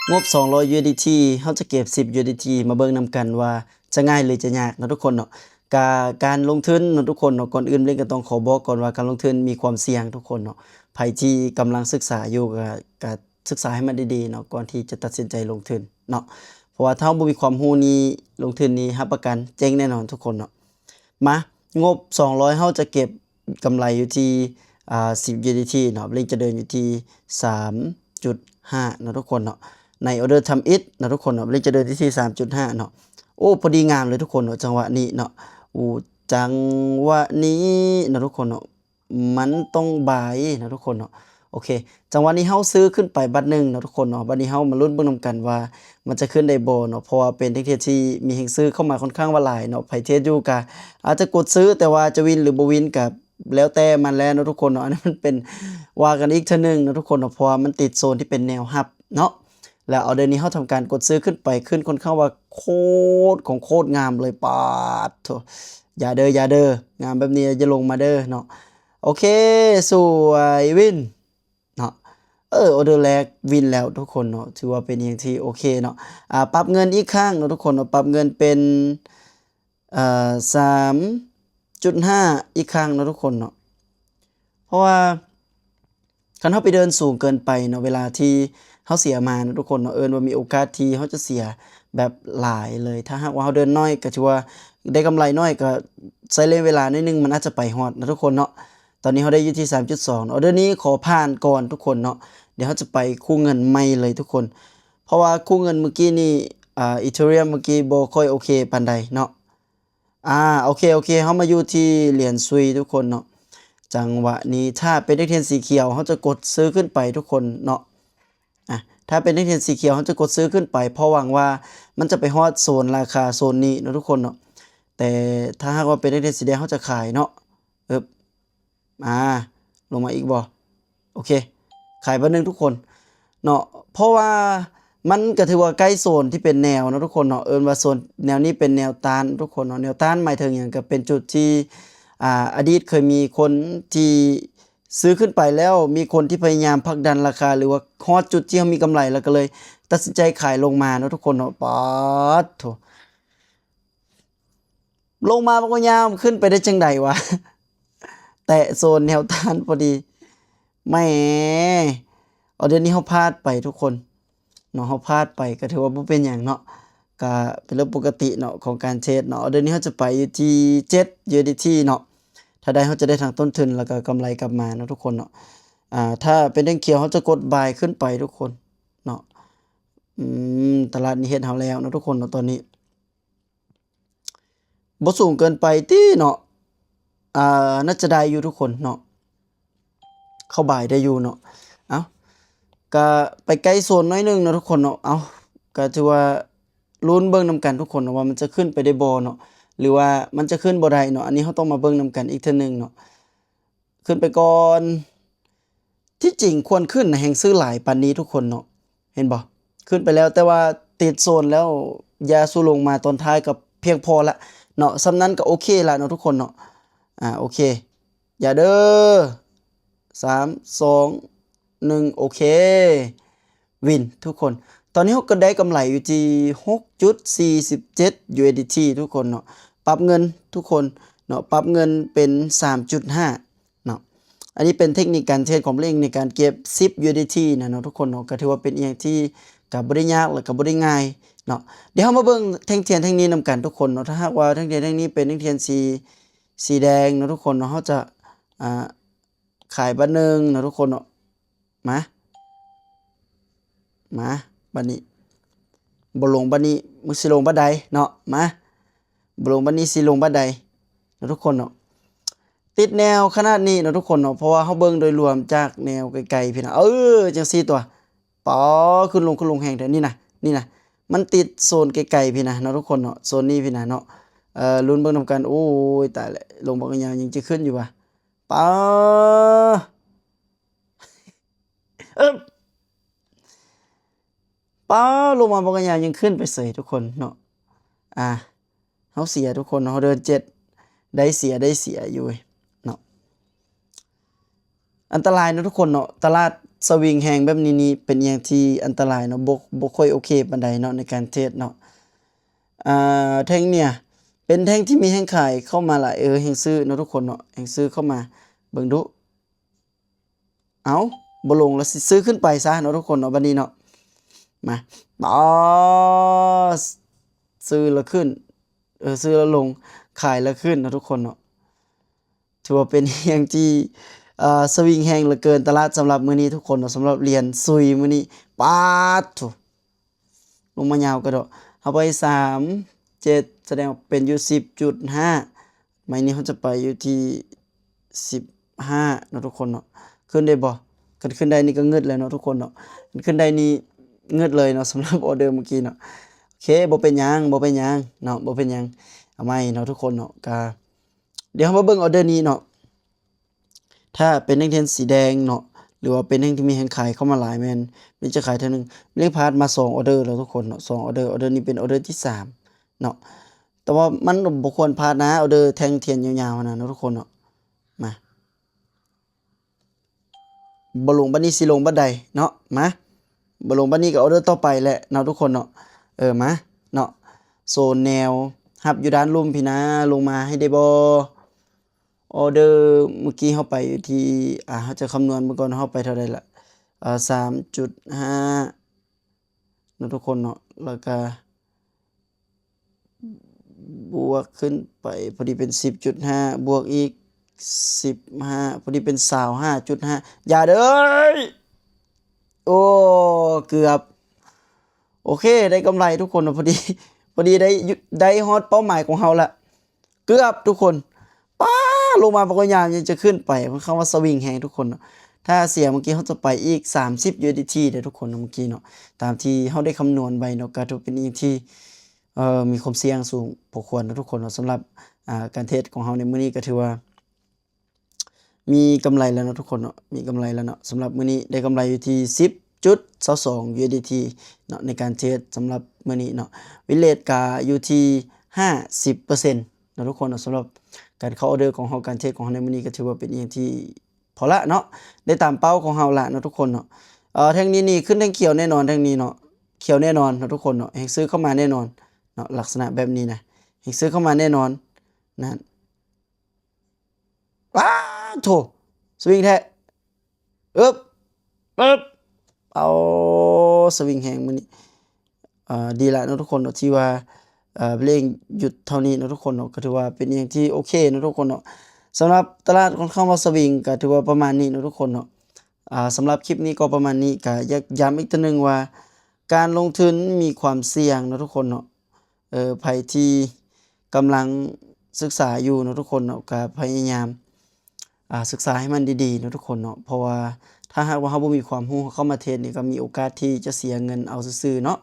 ງົບສອງຮ້ອຍ USDT ເຮົາຈະເກັບ ສິບ USDT ມາເບິ່ງນຳກັນວ່າຈະງ່າຍ ຫຼື ຈະຍາກເນາະທຸກຄົນເນາະ. ກະການລົງທຶນເນາະທຸກຄົນເນາະ, ກ່ອນອື່ນເລີຍກໍຕ້ອງຂໍບອກກ່ອນວ່າການລົງທຶນມີຄວາມສ່ຽງທຸກຄົນເນາະ. ໃຜທີ່ກຳລັງສຶກສາຢູ່ ກະ ກະສຶກສາໃຫ້ມັນດີໆເນາະ ກ່ອນທີ່ຈະຕັດສິນໃຈລົງທຶນເນາະ. ເພາະວ່າຖ້າເຮົາບໍ່ມີຄວາມຮູ້ນີ້ ລົງທຶນນີ້ຮັບປະກັນເຈັງແນ່ນອນທຸກຄົນເນາະ. ມາ ງົບສອງຮ້ອຍ ເຮົາຈະເກັບກຳໄລຢູ່ທີ່ ອ່າ ສິບ USDT ເນາະ, ເລນຈະເດີນຢູ່ທີ່ ສາມຈຸດຫ້າ ເນາະທຸກຄົນເນາະ. ໃນ order time it ເນາະທຸກຄົນເນາະ, ເລນຈະເດີນຢູ່ທີ່ ສາມຈຸດຫ້າ ເນາະ. ໂອ້ ພໍດີງາມເລີຍທຸກຄົນເນາະ, ຈັງຫວະນີ້ເນາະ ໂອ້ ຈັງຫວະນີ້ເນາະທຸກຄົນເນາະ. ມັນຕ້ອງບາຍເນາະທຸກຄົນເນາະ. ໂອເຄ ຈັງຫວະນີ້ເຮົາຊື້ຂຶ້ນໄປບາດໜຶ່ງເນາະທຸກຄົນເນາະ. ບາດນີ້ເຮົາມາລຸ້ນເບິ່ງນຳກັນວ່າມັນຈະຂຶ້ນໄດ້ບໍ່ເນາະ, ເພາະວ່າເປັນແທ່ງທຽນທີ່ມີແຮງຊື້ເຂົ້າມາຄ່ອນຂ້າງວ່າຫຼາຍເນາະ. ໃຜເທຣດຢູ່ກະອາດຈະກົດຊື້, ແຕ່ວ່າຈະວິນ ຫຼື ບໍ່ວິນກະແລ້ວແຕ່ມັນແຫຼະເນາະທຸກຄົນເນາະ. ອັນນີ້ມັນເປັນ ວ່າກັນອີກເທື່ອໜຶ່ງເນາະທຸກຄົນເນາະ, ເພາະວ່າມັນຕິດໂຊນທີ່ເປັນແນວຮັບເນາະ. ແລ້ວ order ນີ້ເຮົາທຳການກົດຊື້ຂຶ້ນໄປ ຂຶ້ນຄ່ອນຂ້າງວ່າໂຄດຂອງໂຄດງາມເລີຍ. ປາດໂທ້ ຢ່າເດີ ຢ່າເດີ ງາມແບບນີ້ຢ່າລົງມາເດີເນາະ. ໂອເຄ ສວຍ ວິນເນາະ. ເອີ order ແລກວິນແລ້ວທຸກຄົນເນາະ, ຖືວ່າເປັນອີ່ຫຍັງທີ່ໂອເຄເນາະ. ອ່າ ປັບເງິນອີກຄັ້ງເນາະທຸກຄົນເນາະ, ປັບເງິນເປັນ ເອີ ສາມຈຸດຫ້າ ອີກຄັ້ງເນາະທຸກຄົນເນາະ. ເພາະວ່າຄັນເຮົາໄປເດີນສູງເກີນໄປເນາະ ເວລາທີ່ເຮົາເສຍມາເນາະທຸກຄົນເນາະ, ເອີ້ນວ່າມີໂອກາດທີ່ເຮົາຈະເສຍແບບຫຼາຍເລີຍ. ຖ້າຫາກວ່າເຮົາເດີນໜ້ອຍກໍຖືວ່າໄດ້ກຳໄລໜ້ອຍ, ກໍໃຊ້ເວລາໜ້ອຍໜຶ່ງ ມັນອາດຈະໄປຮອດເນາະທຸກຄົນເນາະ. ຕອນນີ້ເຮົາໄດ້ຢູ່ທີ່ ສາມຈຸດສອງ ເນາະ. ເດີນນີ້ຂໍຜ່ານກ່ອນທຸກຄົນເນາະ, ດຽວເຮົາຈະໄປຄູ່ເງິນໃໝ່ເລີຍທຸກຄົນ. ເພາະວ່າຄູ່ເງິນມື້ກີ້ນີ້ ອ່າ Ethereum ມື້ກີ້ບໍ່ຄ່ອຍໂອເຄປານໃດເນາະ. ອ່າ ໂອເຄ ໂອເຄ ເຮົາມາຢູ່ທີ່ຫຼຽນຊຸຍທຸກຄົນເນາະ. ຈັງຫວະນີ້ຖ້າເປັນແທ່ງທຽນສີຂຽວ ເຮົາຈະກົດຊື້ຂຶ້ນໄປທຸກຄົນເນາະ. ອ່າ ຖ້າເປັນແທ່ງທຽນສີຂຽວ ເຮົາຈະກົດຊື້ຂຶ້ນໄປ ເພາະຫວັງວ່າມັນຈະໄປຮອດໂຊນລາຄາໂຊນນີ້ເນາະທຸກຄົນເນາະ. ແຕ່ຖ້າຫາກວ່າເປັນແທ່ງທຽນສີແດງ ເຮົາຈະຂາຍເນາະ. ເອີບ ອ່າ ລົງມາອີກບໍ່? ໂອເຄ ຂາຍບາດໜຶ່ງທຸກຄົນເນາະ. ເພາະວ່າມັນກໍຖືວ່າໃກ້ໂຊນທີ່ເປັນແນວເນາະທຸກຄົນເນາະ, ເອີ້ນວ່າໂຊນແນວນີ້ເປັນແນວຕ້ານທຸກຄົນເນາະ. ແນວຕ້ານໝາຍເຖິງຫຍັງ? ກໍເປັນຈຸດທີ່ ອ່າ ອະດີດເຄີຍມີຄົນທີ່ຊື້ຂຶ້ນໄປແລ້ວ ມີຄົນທີ່ພະຍາຍາມຜັກດັນລາຄາ ຫຼືວ່າຮອດຈຸດທີ່ເຮົາມີກຳໄລ ແລ້ວກໍເລີຍຕັດສິນໃຈຂາຍລົງມາເນາະທຸກຄົນເນາະ. ປາດໂທ້ ລົງມາມັນກໍຍາວ ມັນຂຶ້ນໄປໄດ້ຈັ່ງໃດວະ? ແຕະໂຊນແນວຕ້ານພໍດີ. ແໝ ອໍເດີນີ້ເຮົາພາດໄປທຸກຄົນເນາະ, ເຮົາພາດໄປກໍຖືວ່າບໍ່ເປັນຫຍັງເນາະ, ກະເປັນເລື່ອງປົກກະຕິເນາະຂອງການເທຣດເນາະ. ອໍເດີນີ້ເຮົາຈະໄປຢູ່ທີ່ເຈັດ USDT ເນາະ. ຖ້າໄດ້ ເຮົາຈະໄດ້ທັງຕົ້ນທຶນ ແລ້ວກໍກຳໄລກັບມາເນາະທຸກຄົນເນາະ. ອ່າ ຖ້າເປັນແທ່ງຂຽວ ເຮົາຈະກົດບາຍຂຶ້ນໄປທຸກຄົນເນາະ. ອືມ ຕະຫຼາດນີ້ເຮັດເຮົາແລ້ວເນາະທຸກຄົນເນາະ ຕອນນີ້. ບໍ່ສູງເກີນໄປຕິເນາະ. ອ່າ ໜ້າຈະໄດ້ຢູ່ທຸກຄົນເນາະ, ເຂົ້າບາຍໄດ້ຢູ່ເນາະ. ເອົ້າ ກະໄປໃກ້ໂຊນໜ້ອຍໜຶ່ງເນາະທຸກຄົນເນາະ. ເອົ້າ ກະຖືວ່າລຸ້ນເບິ່ງນຳກັນທຸກຄົນເນາະ ວ່າມັນຈະຂຶ້ນໄປໄດ້ບໍ່ເນາະ ຫຼືວ່າມັນຈະຂຶ້ນບໍ່ໄດ້ເນາະ. ອັນນີ້ເຮົາຕ້ອງມາເບິ່ງນຳກັນອີກເທື່ອໜຶ່ງເນາະ. ຂຶ້ນໄປກ່ອນ. ທີ່ຈິງຄວນຂຶ້ນນະ ແຮງຊື້ຫຼາຍປານນີ້ທຸກຄົນເນາະ, ເຫັນບໍ່? ຂຶ້ນໄປແລ້ວ ແຕ່ວ່າຕິດໂຊນແລ້ວ ຢ່າສູ່ລົງມາຕອນທ້າຍກໍພຽງພໍລະເນາະ, ສ່ຳນັ້ນກໍໂອເຄລະເນາະທຸກຄົນເນາະ. ອ່າ ໂອເຄ ຢ່າເດີ. ສາມ ສອງ ໜຶ່ງ ໂອເຄ ວິນທຸກຄົນ. ຕອນນີ້ເຮົາກໍໄດ້ກຳໄລຢູ່ທີ່ ຫົກຈຸດສີ່ສິບເຈັດ USDT ທຸກຄົນເນາະ. ປັບເງິນທຸກຄົນເນາະ, ປັບເງິນເປັນ ສາມຈຸດຫ້າ ເນາະ. ອັນນີ້ເປັນເທັກນິກການເທຣດຂອງເລນໃນການເກັບ ສິບ USDT ນະເນາະທຸກຄົນເນາະ. ກໍຖືວ່າເປັນອີ່ຫຍັງທີ່ກໍບໍ່ໄດ້ຍາກ ແລະ ກໍບໍ່ໄດ້ງ່າຍເນາະ. ດຽວເຮົາມາເບິ່ງແທ່ງທຽນແທ່ງນີ້ນຳກັນທຸກຄົນເນາະ. ຖ້າຫາກວ່າແທ່ງທຽນແທ່ງນີ້ເປັນແທ່ງທຽນສີ ສີແດງເນາະທຸກຄົນເນາະ, ເຮົາຈະ ອ່າ ຂາຍບາດໜຶ່ງເນາະທຸກຄົນເນາະ. ມາ ມາ ບາດນີ້ ບໍ່ລົງບາດນີ້ ມັນຊິລົງບາດໃດເນາະ. ມາ ບໍ່ລົງບາດນີ້ ຊິລົງບາດໃດເນາະທຸກຄົນເນາະ. ຕິດແນວຂະໜາດນີ້ເນາະທຸກຄົນເນາະ, ເພາະວ່າເຮົາເບິ່ງໂດຍລວມຈາກແນວໄກໆພີ້ນະ. ເອີ ຈັ່ງຊີ້ຕົວະ. ປາ ຂຶ້ນລົງ ຂຶ້ນລົງແຮງແທ້. ນີ້ນະ ນີ້ນະ ມັນຕິດໂຊນໄກໆພີ້ນະເນາະທຸກຄົນເນາະ, ໂຊນນີ້ພີ້ນະເນາະ. ເອີ ລຸ້ນເບິ່ງນຳກັນ. ໂອ້ຍ ຕາຍແລ້ວ ລົງບັກຍາວຍັງຈະຂຶ້ນຢູ່ຫວາ? ປາ ເອີ ປາ ລົງມາບໍ່ກະຍາຍັງຂຶ້ນໄປເສີຍທຸກຄົນເນາະ. ອ່າ ເຮົາເສຍທຸກຄົນເນາະ, ເຮົາເດີນເຈັດ ໄດ້ເສຍ ໄດ້ເສຍຢູ່ເນາະ. ອັນຕະລາຍເນາະທຸກຄົນເນາະ, ຕະຫຼາດ ສະວິງແຮງແບບນີ້ນີ້ເປັນອີ່ຫຍັງທີ່ອັນຕະລາຍເນາະ ບໍ່ ບໍ່ຄ່ອຍໂອເຄປານໃດເນາະ ໃນການເທຣດເນາະ. ອ່າ ແທ່ງເນີ້ຍເປັນແທ່ງທີ່ມີແຮງຂາຍເຂົ້າມາຫຼາຍ ເອີ ແຮງຊື້ເນາະທຸກຄົນເນາະ ແຮງຊື້ເຂົ້າມາ ເບິ່ງດູ. ເອົ້າ ບໍ່ລົງ ແລ້ວຊິຊື້ຂຶ້ນໄປຊະເນາະທຸກຄົນເນາະ ບັດນີ້ເນາະ. ມາ ອໍ ຊື້ແລ້ວຂຶ້ນ ເອີ ຊື້ແລ້ວລົງ ຂາຍແລ້ວຂຶ້ນເນາະທຸກຄົນເນາະ. ຖືວ່າເປັນອີ່ຫຍັງທີ່ ເອີ ສະວິງແຮງເຫຼືອເກີນຕະຫຼາດສຳລັບມື້ນີ້ທຸກຄົນເນາະ ສຳລັບຫຼຽນຊຸຍມື້ນີ້. ປາດໂທ້ ລົງມາຍາວກະດອກ ເຮົາໄປສາມເຈັດ ສະແດງວ່າເປັນຢູ່ສິບຈຸດຫ້າ ໄມ້ນີ້ເຮົາຈະໄປຢູ່ທີ່ສິບຫ້າເນາະທຸກຄົນເນາະ. ຂຶ້ນໄດ້ບໍ່? ຄັນຂຶ້ນໄດ້ນີ້ກະງຶດແລ້ວເນາະທຸກຄົນເນາະ ຄັນຂຶ້ນໄດ້ນີ້ງຶດເລີຍເນາະ ສຳລັບອໍເດີມື້ກີ້ເນາະ. ໂອເຄ ບໍ່ເປັນຫຍັງ ບໍ່ເປັນຫຍັງເນາະ ບໍ່ເປັນຫຍັງ ເອົາໃໝ່ເນາະທຸກຄົນເນາະ. ກະ ດຽວເຮົາມາເບິ່ງອໍເດີນີ້ເນາະ ຖ້າເປັນແທ່ງທຽນສີແດງເນາະ ຫຼືວ່າເປັນແທ່ງທີ່ມີແຮງຂາຍເຂົ້າມາຫຼາຍ ແມ່ນ ແມ່ນຈະຂາຍເທື່ອໜຶ່ງ. ເລກພາດມາສອງອໍເດີແລ້ວທຸກຄົນເນາະ ສອງອໍເດີ ອໍເດີນີ້ເປັນອໍເດີທີສາມເນາະ ແຕ່ວ່າມັນບໍ່ຄວນພາດນະ ອໍເດີແທ່ງທຽນຍາວໆຫັ້ນນະເນາະທຸກຄົນເນາະ. ມາ ບໍ່ລົງບັດນີ້ຊິລົງບັດໃດເນາະ. ມາ ບໍ່ລົງບັດນີ້ກະອໍເດີຕໍ່ໄປແຫຼະເນາະທຸກຄົນເນາະ. ເອີ ມາເນາະ ໂຊນແນວຮັບຢູ່ດ້ານລຸ່ມພີ້ນາ ລົງມາໃຫ້ໄດ້ບໍ່? ອໍເດີມື້ກີ້ເຮົາໄປຢູ່ທີ່ ອ່າ ເຮົາຈະຄຳນວນເບິ່ງກ່ອນ ເຮົາໄປເທົ່າໃດລະ? ອ່າ ສາມຈຸດຫ້າເນາະທຸກຄົນເນາະ ແລ້ວກະ ບວກຂຶ້ນໄປ ພໍດີເປັນສິບຈຸດຫ້າ ບວກອີກສິບຫ້າ ພໍດີເປັນຊາວຫ້າຈຸດຫ້າ. ຢ່າເດີ ໂອ້ ເກືອບ ໂອເຄ ໄດ້ກຳໄລທຸກຄົນເນາະ ພໍດີ ພໍດີໄດ້ ໄດ້ຮອດເປົ້າໝາຍຂອງເຮົາລະ ເກືອບທຸກຄົນ. ປ້າ ລົງມາປະກອບຍາມຍັງຈະຂຶ້ນໄປ ມັນຄຳວ່າສະວິງແຮງທຸກຄົນເນາະ. ຖ້າເສຍມື້ກີ້ເຮົາຈະໄປອີກສາມສິບຢູເອັສດີທີເດີທຸກຄົນເນາະ ມື້ກີ້ເນາະ ຕາມທີ່ເຮົາໄດ້ຄຳນວນໄວ້ເນາະ ກະຖືເປັນອີ່ຫຍັງທີ່ ເອີ ມີຄວາມສ່ຽງສູງພໍຄວນເນາະທຸກຄົນເນາະ. ສຳລັບ ອ່າ ການເທຣດຂອງເຮົາໃນມື້ນີ້ກະຖືວ່າ ມີກຳໄລແລ້ວເນາະທຸກຄົນເນາະ ມີກຳໄລແລ້ວເນາະ. ສຳລັບມື້ນີ້ໄດ້ກຳໄລຢູ່ທີ່ສິບຈຸດຊາວສອງຢູເອັສດີທີເນາະ ໃນການເທຣດສຳລັບມື້ນີ້ເນາະ. ວິນເຣດກະຢູ່ທີ່ຫ້າສິບເປີເຊັນເນາະທຸກຄົນເນາະ. ສຳລັບການເຂົ້າອໍເດີຂອງເຮົາ ການເທຣດຂອງເຮົາໃນມື້ນີ້ກະຖືວ່າເປັນອີ່ຫຍັງທີ່ພໍລະເນາະ ໄດ້ຕາມເປົ້າຂອງເຮົາລະເນາະທຸກຄົນເນາະ. ເອີ ແທ່ງນີ້ນີ້ຂຶ້ນແທ່ງຂຽວແນ່ນອນ ແທ່ງນີ້ເນາະ ຂຽວແນ່ນອນເນາະທຸກຄົນເນາະ. ແຮງຊື້ເຂົ້າມາແນ່ນອນເນາະ ລັກສະນະແບບນີ້ນະ ແຮງຊື້ເຂົ້າມາແນ່ນອນນັ້ນ. ປາດໂທ້ ສະວິງແທ້ ອຶບ ອຶບ ເອົາ ສະວິງແຮງມື້ນີ້. ເອີ ດີລະເນາະທຸກຄົນເນາະ ທີ່ວ່າ ເອີ ເລກຢຸດເທົ່ານີ້ເນາະທຸກຄົນເນາະ ກະຖືວ່າເປັນອີ່ຫຍັງທີ່ໂອເຄເນາະທຸກຄົນເນາະ. ສຳລັບຕະຫຼາດຂ້ອນຂ້າງວ່າສະວິງ ກະຖືວ່າປະມານນີ້ເນາະທຸກຄົນເນາະ. ອາ ສຳລັບຄລິບນີ້ກໍປະມານນີ້ ກະຢາກຢ້ຳອີກເທື່ອໜຶ່ງວ່າ ການລົງທຶນມີຄວາມສ່ຽງເນາະທຸກຄົນເນາະ. ເອີ ໃຜທີ່ກຳລັງສຶກສາຢູ່ເນາະທຸກຄົນເນາະ ກະພະຍາຍາມ ອາ ສຶກສາໃຫ້ມັນດີໆເນາະທຸກຄົນເນາະ ເພາະວ່າຖ້າຫາກວ່າເຮົາບໍ່ມີຄວາມຮູ້ ເຮົາເຂົ້າມາເທຣດນີ້ ກະມີໂອກາດທີ່ຈະເສຍເງິນເອົາຊື່ໆເນາະ.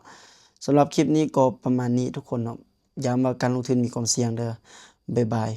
ສຳລັບຄລິບນີ້ກໍປະມານນີ້ທຸກຄົນເນາະ ຢ້ຳວ່າການລົງທຶນມີຄວາມສ່ຽງເດີ. ບາຍບາຍ.